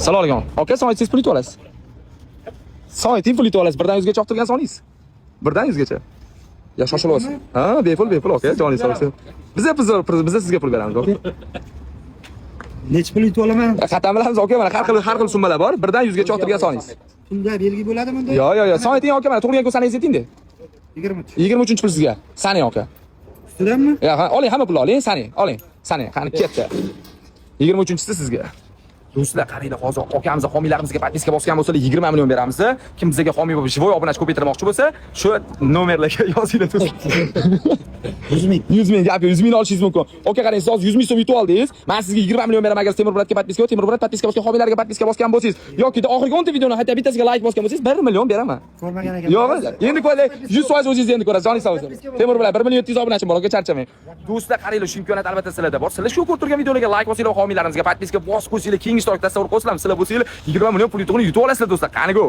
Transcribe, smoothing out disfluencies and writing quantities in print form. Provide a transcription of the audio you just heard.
Salom alaykum. Aka, son aytsangiz, pul yutib olasiz. Son ayting, pul yutib olasiz. 1 dan 100 gacha uqtirgan soningiz. 1 dan 100 gacha. Ya shoshilyapsiz. Ha, bepul, bepul aka, joningiz sog' bo'lsin. Biza sizga pul beramiz, aka. Nechi pul yutib olaman? Qatdan bilamiz, aka, mana har xil summalar bor. 1 dan 100 gacha uqtirgan soningiz. Pulda belgi bo'ladimi unda? Yo. Son ayting, aka, mana tug'ilgan kun sanangizni ayting-da. 23. 23 pul sizga. Saning, aka. Ustidanmi? Ya, ha, oling, hamma pulni oling, saning, oling. Saning, qani ketdi. 23-chisi sizga. Do'stlar, qaranglar, hozir akamiz homiylarimizga подписка bosgan bo'lsalar, 20 million beramiz. Kim bizga homiy bo'lib, живой obunachi ko'paytirmoqchi bo'lsa, shu nomerlarga yozinglar, do'stlar. 100 ming. 100 ming gap yo'q, 100 ming olishingiz mumkin. Aka, qarang, siz hozir 100 ming so'm yutib oldingiz. Men sizga 20 million beraman agar Temur брат ga подписка, Temur брат подписка bosgan homiylarga подписка bosgan bo'lsangiz yoki oxirgi 10 ta videoni hatto bittasiga like bosgan bo'lsangiz, 1 million beraman. Ko'rmagan ekan. Yo'q, endi ko'raylik, 100% o'zingiz endi ko'rasiz. Joningiz sog' bo'lsin. Temur bilan 1 million 700 obunachim bor, aka, charchamang. Do'stlar, qaranglar, shu imkoniyat albatta sizlarda bor. Sizlar shu ko'rib turgan videolarga like bosinglar, homiylarimizga подписка bosib qo'ysanglar, keyingi ishtirok tasavvur qo'ysalar, sizlar bo'lsanglar 20 million pul yutug'ini yutib olasizlar, do'stlar. Qani go.